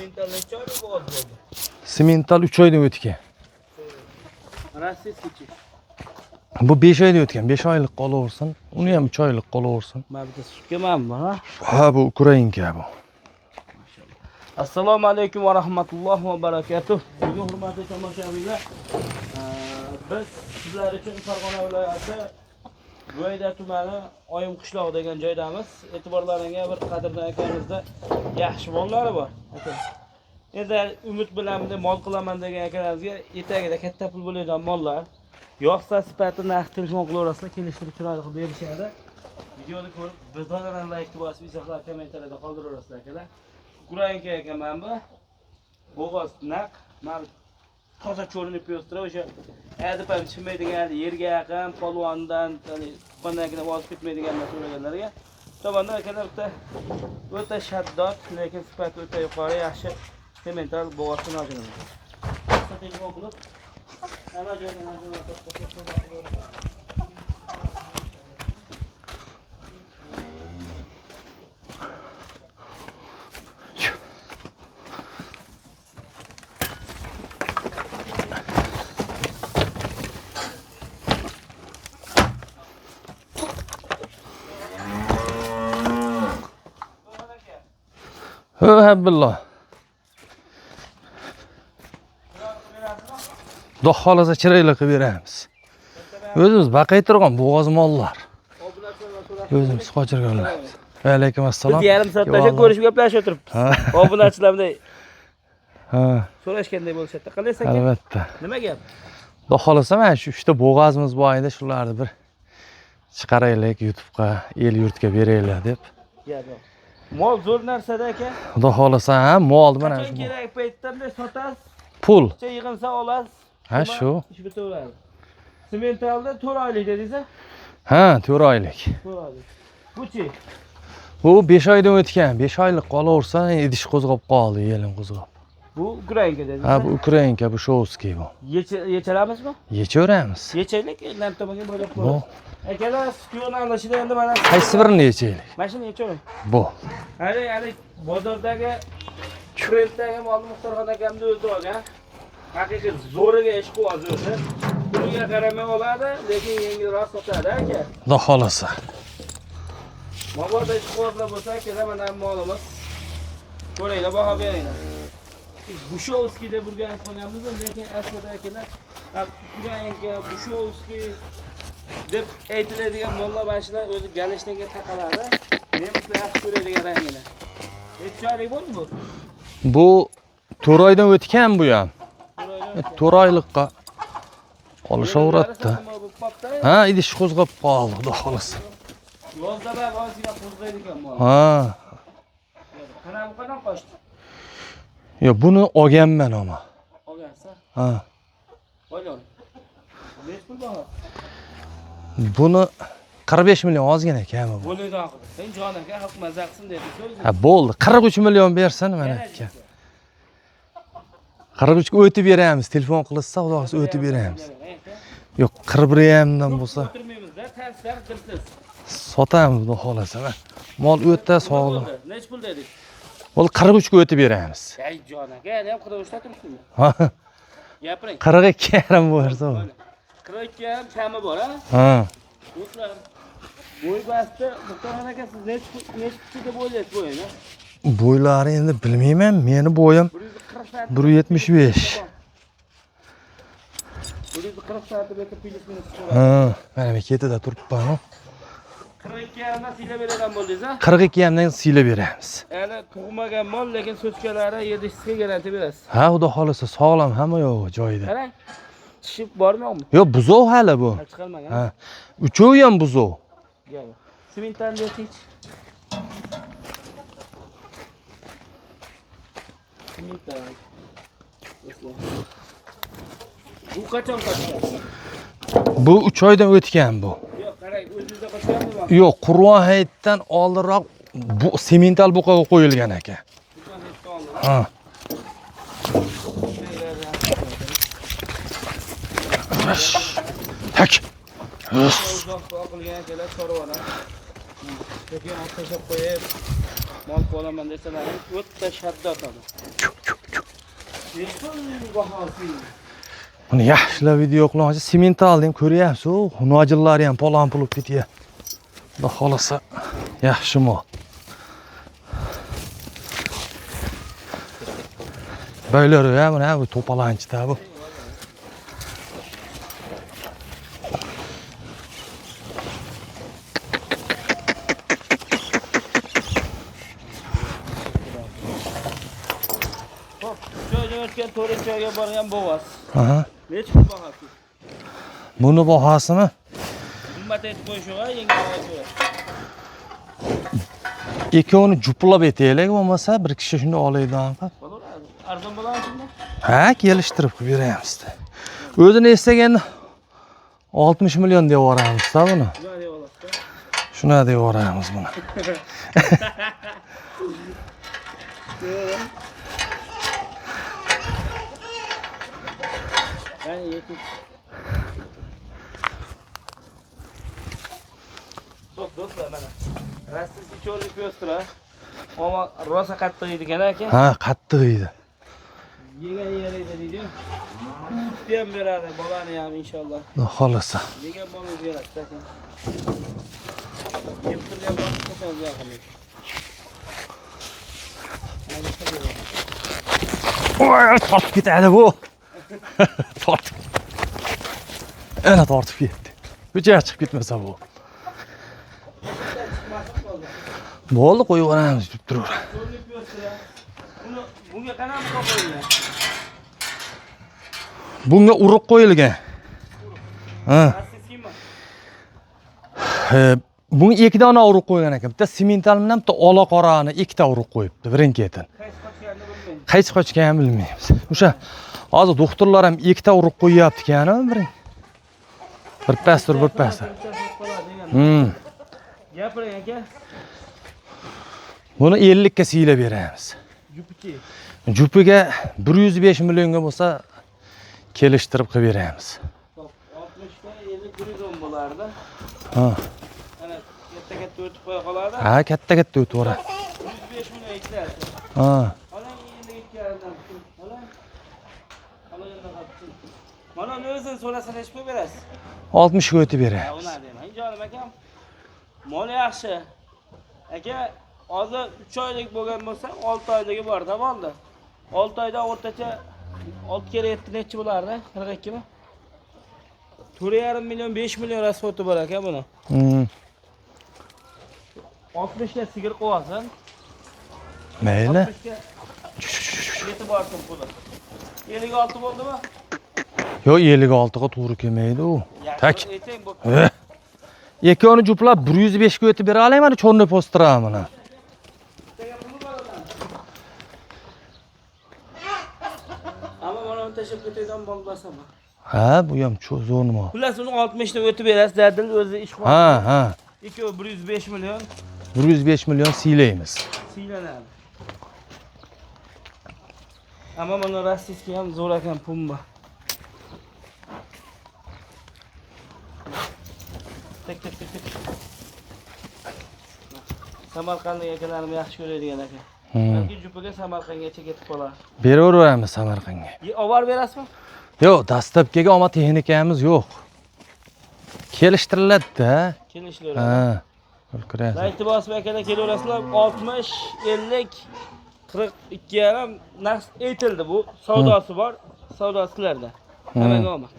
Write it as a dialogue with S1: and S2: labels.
S1: Simental necha oylik bo'g'oz bo'ldi?
S2: Simental 3 oydan o'tgan.
S1: Rossiyskichi.
S2: Bu 5 oydan o'tgan. 5 oylik qolaversin. Uni ham 3 oylik qolaversin.
S1: Mana bitta sutga manmi, ha?
S2: Ha, bu Ukrainka bu.
S1: Assalomu alaykum va rahmatullohi va barakatuh. Bugun hurmatli tomoshabinlar, biz sizlar uchun Farg'ona viloyati Buvayda tumani Oyim qishlog'i degan joydamiz. E'tiborlaringga bir qadrdon akamizda yaxshi mollari bor. Aka. Endi umid bilan bunday mol qilaman degan akalarimizga etagida katta pul bo'ladigan mollar. Yoqsa sifati, narx telefon qilaverasizlar, kelishtirib chiroyli qilib berishadi. Videoni ko'rib, bir donadan like bosib, izohlar kommentariyada qoldiraverasizlar akalar. Ukrainka ekan mana bu. Bo'g'oz naq, mana toza cho'rinib pyo'stra o'sha adib ham chiqmaydigan, yerga yaqin, polvondan, ya'ni tuqqandan ozib ketmaydigan so'raganlarga. Tomondan akalar bitta o'ta shaddod, lekin sifati o'ta yuqori, yaxshi semental bo'g'ozni ochiladi. Telefon qilib, hamma joydan
S2: Ha, billah. Xudo xohlasa chiroyli qilib beramiz. O'zimiz baqaytirgan bo'g'oz mollar. O'zimiz qochirganlar. Va alaykum assalom.
S1: Biz yarim soatgacha ko'rishib gaplashib o'tiribmiz. Obunachilar bunday
S2: Ha,
S1: so'rashganday bo'lishadi. Qalaysiz aka?
S2: Albatta.
S1: Nima gap?
S2: Xudo xohlasa mana shu 3 ta bo'g'ozimiz bor edi, shularni bir chiqaraylik YouTube'ga, el yurtga beraylik deb.
S1: Gap yo'q. Mol zo'r narsada aka.
S2: Xudo xohlasa, ha, mol mana
S1: Qachon
S2: shu.
S1: kerak paytda bunday sotasiz,
S2: Pul.
S1: picha yig'ilsa olasiz.
S2: Ha, shu.
S1: Ish bitaveradi. Sementalda 4 oylik dedingiz a?
S2: Ha, 4 oylik.
S1: 4 oylik. Buchi
S2: Bu 5 oydan o'tgan. 5 oylik qolaversa, idish qo'zg'ab qoldi, yelin qo'zg'ab.
S1: Bu Ukrainka dedingiz.
S2: Ha, bu Ukrainka, bu Shovskiy bu.
S1: Yechalamizmi?
S2: Yechaveramiz.
S1: Yechaylik, endi tomonga bo'lib
S2: Bu
S1: qo'yamiz. Akalar, sut yo'nalishida endi mana
S2: qaysi birini yechaylik?
S1: Mana shuni yechavering.
S2: Bu.
S1: Hali hali bozordagi trenddagi molni Muxtorxon akamni o'zi olgan. Haqiqiy zo'riga ishqiboz o'zi. Puliga qaramay oladi, lekin yengilroq sotadi aka.
S2: Xudo xohlasa.
S1: Mabodo ishqibozlar bo'lsa, akalar mana molimiz. Ko'ringlar, baho beringlar. Bushovskiy deb o'rganib qolganmiz, lekin aslida akalar Ukrainka, Bushovskiy deb aytiladigan mollar mana shular o'zi galishniga taqaladi. Nemislar yaxshi ko'radigan rangini. Necha oylik bo'ldi bu?
S2: Bu 4 oydan o'tgan bu ham. 4 oylikqa olishaveradi. Ha, idish qo'zg'ab qoldi, Xudo xohlasa.
S1: Yozda bak ozgina qo'zg'aydi ekan mol.
S2: Ha.
S1: Qanaqa bu qanaqa qochdi?
S2: Yo'q, buni olganman ama.
S1: Olgansiz?
S2: Ha.
S1: O'ylang. Necha pul baho?
S2: Buni 45 million ozgina kami bu.
S1: Bo'ladi oxiri. Sen jon aka xalq maza qilsin dedi so'z.
S2: Ha, bo'ldi. 43 million bersin mana aka. 43 ga o'tib beramiz. Telefon qilsa, Xudo xohlasa o'tib beramiz. Yo'q, 41 yamdan bo'lsa
S1: O'tirmaymizda, taslar qilsiz.
S2: sotamiz, Xudo xohlasa. Mana mol o'ta sog'lom.
S1: Necha pul dedik?
S2: Bo'ldi, 43 ga o'tib beramiz.
S1: Ay jon aka, yana ham 43 ta turibsizmi?
S2: Ha,
S1: Gapiring.
S2: 42,5 bo'lsa.
S1: 42 ham kami bor, ha?
S2: Ha.
S1: Do'stlar, bo'y basti Muxtorxon aka siz necha pul deb o'ylaysiz bo'yini?
S2: Bo'ylari endi bilmayman, meni bo'yim
S1: 140 santimetr.
S2: 1.75.
S1: 140 santimetr plyus minus chiqadi.
S2: Ha, mana men ketida turibman.
S1: 42 yarimdan siylab beradigan bo'ldingiz, ha?
S2: 42 yamdan siylab beramiz.
S1: Ya'ni tug'magan mol, lekin so'chkalari yedishga garantiya berasiz.
S2: Ha, Xudo xohlasa sog'lom, hamma yo'g'i joyida.
S1: Qarang. Tishi bormi yo'qmi?
S2: Yo'q, buzov hali bu.
S1: Hali chiqarmagan.
S2: Ha. Uchovi ham buzov.
S1: Gel. Simentalni yeching. Simental. Bu qachon qochgan?
S2: Bu 3 oydan o'tgan bu.
S1: Yo'q, qarang, o'zingizda qochganmi?
S2: Yo'q, Qurbon hayitdan oldinroq bu semental buqaga qo'yilgan aka. Ha. Tak.
S1: Uzoq qilgan akalar chorvana. Lekin olib tashlab qo'yib, mol olaman desalaring, o'ta shaddod odam. Bepul bahosi.
S2: Buni yaxshilab video qilmoqchi. Semental ham ko'ryapsiz, nojillari ham polon pulib ketyapti. Xudo xolasa yaxshi mol. Boylari ham mana bu to'palanchida bu.
S1: Hop, 3 oydan o'tgan 4 oyga borgan bo'g'oz.
S2: Aha.
S1: Necha pul bahosi?
S2: Buni bahosini
S1: Qimmat aytib qo'yishig'a yengil ko'ra.
S2: ikkovini juplab aytaylik, bo'lmasa bir kishi shuni oladigan qilib.
S1: Bo'laveradi. Arzon bo'ladimi shunda?
S2: Ha, kelishtirib qilib beramiz. O'zini eslaganda 60 million deb yuboramiz-da buni.
S1: Nima deb olasiz?
S2: Shuna deb yuboramiz buni.
S1: Yani yetib. Xo'p, do'stlar mana. Rossiyski cho'rlik пёстра. Ammo rosa qattiq ekan aka.
S2: Ha, qattiq edi.
S1: Yegan yerida deydi. Sut ham beradi bolani ham inshaalloh.
S2: Xudo xolasa.
S1: Yegan bola o'zgaradi aka. Yeb turgan bola qachon o'zgaradi?
S2: Voy, tortib ketadi bu. Tortib. Ana tortib ketdi. Ko'chaga chiqib ketmasa bu. Bo'ldi, qo'yib yuboramiz, deb turaver.
S1: Cho'rlik пёстра. Buni bunga qanaqa qo'yilgan?
S2: Bunga urug' qo'yilgan. Ha.
S1: Rossiyskimi?
S2: Bunga ikki dona urug' qo'ygan ekan. Bitta semental bilan bitta ola qorani ikkita urug' qo'yibdi, birin-ketin.
S1: Qaysi qochganini bilmayman.
S2: Qaysi qochganini bilmaymiz. O'sha hozir doktorlar ham ikkita urug' qo'yyapti ekan, bir. Bir pastor, bir pastor.
S1: Gapiring aka.
S2: Buni 50 ga siylab beramiz.
S1: Jupichi.
S2: Jupiga 105 millionga bo'lsa kelishtirib qilib beramiz.
S1: Hop, 60 ta 50 110 bo'lardi.
S2: Ha.
S1: Ana katta katta o'tib qo'ya qoladi.
S2: Ha, katta katta o'tib yuboradi.
S1: 105 million aytiladi.
S2: Ha.
S1: Olang endi ketgandan. Olang. Olang endi qolsin. Mana uni o'zini so'rasa necha pul berasiz?
S2: 60 ga o'tib
S1: Ha,
S2: beramiz.
S1: unaqa demang, jonim akam. Mol yaxshi. Aka, hozir 3 oylik bo'lgan bo'lsa, 6 oyligi bor, tamomda. 6 oyda o'rtacha 6 kere 7 nechi bo'lardi? 42 mi? 4,5 million, 5 million rasxodi bor aka buni. 60 ta sigir qo'yasan.
S2: Mayli.
S1: 60 ga yetib borsin puli. 56 bo'ldimi?
S2: Yo'q, 56 ga to'g'ri kelmaydi u. Tak.
S1: Aytsang bo'pti.
S2: Ikkovini juplab 105 ga o'tib bera olayman, cho'rni postira mana.
S1: Bittaga puli bor odam. Ammo mana uni tashlab ketadigan mol basaman.
S2: Ha, bu ham zo'r nima.
S1: Xullas uni 60 ta o'tib berasiz, dadil o'zi ish qiladi.
S2: Ha, ha.
S1: Ikkovi 105 million
S2: 105 million siylaymiz.
S1: siylanadi. Ammo mana rossiyskiy ham zo'r ekan pumba. Tek tek tek tek. Samarqandlik akalarim yaxshi ko'radigan aka. Balki jupiga Samarqandgacha ketib qolar.
S2: Beraveramiz Samarqandga.
S1: Ovar berasizmi?
S2: Yo'q, dastlabkiga omad texnikamiz yo'q. Kelishtiriladi-da.
S1: Kelishilaveradi.
S2: Ha. Kiradi.
S1: Laykni bosib akalar kelaverasizlar. 60, 50, 42 yarim narx aytildi bu. Savdosi bor. Savdosi sizlarda. Hammaga omad.